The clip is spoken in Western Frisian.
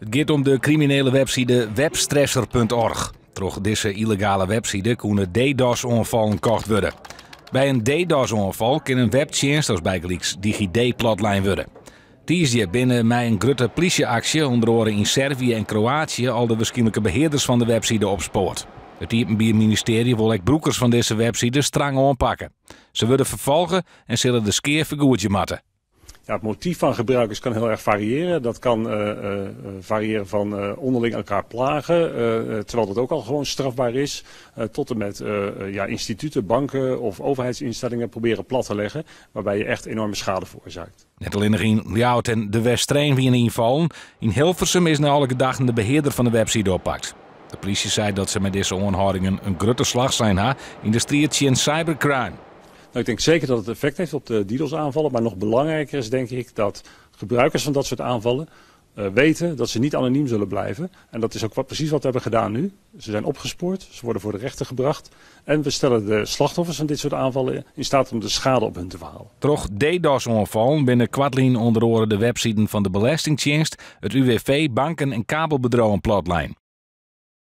It giet om de kriminele webside webstresser.org. Troch dizze yllegale webside koene DDoS-oanfallen kocht wurde. By in DDoS-oanfal kin in webtsjinst as bygelyks DigiD platlein wurde. Tiisdei binne mei in grutte plysje-aksje ûnder oare yn Servië en Kroatië al de wierskynlike behearders fan de webside opspoard. It Iepenbier Ministearje wol ek brûkers fan dizze webside strang oanpakke. Se wurde ferfolge en sille de skea fergoedzje moatte. Ja, het motief van gebruikers kan heel erg variëren. Dat kan variëren van onderling elkaar plagen, terwijl dat ook al gewoon strafbaar is, tot en met, ja, instituten, banken of overheidsinstellingen proberen plat te leggen, waarbij je echt enorme schade veroorzaakt. Net allinnich yn Ljouwert en De Westereen wiene ynfallen. Yn Hilversum is nei alle gedachten de behearder fan de webside oppakt. De plysje seit dat se mei dizze oanhâldingen in grutte slach slein ha yn de striid tsjin cybercrime. Nou, ik denk zeker dat het effect heeft op de DDoS-aanvallen. Maar nog belangrijker is, denk ik, dat gebruikers van dat soort aanvallen weten dat ze niet anoniem zullen blijven. En dat is ook precies wat we hebben gedaan nu. Ze zijn opgespoord, ze worden voor de rechter gebracht. En we stellen de slachtoffers van dit soort aanvallen in staat om de schade op hun te verhalen. Troch DDoS-oanfallen binne koartlyn ûnder oare de websiden fan de Belestingtsjinst, it UWV, banken en kabelbedriuwen platlein.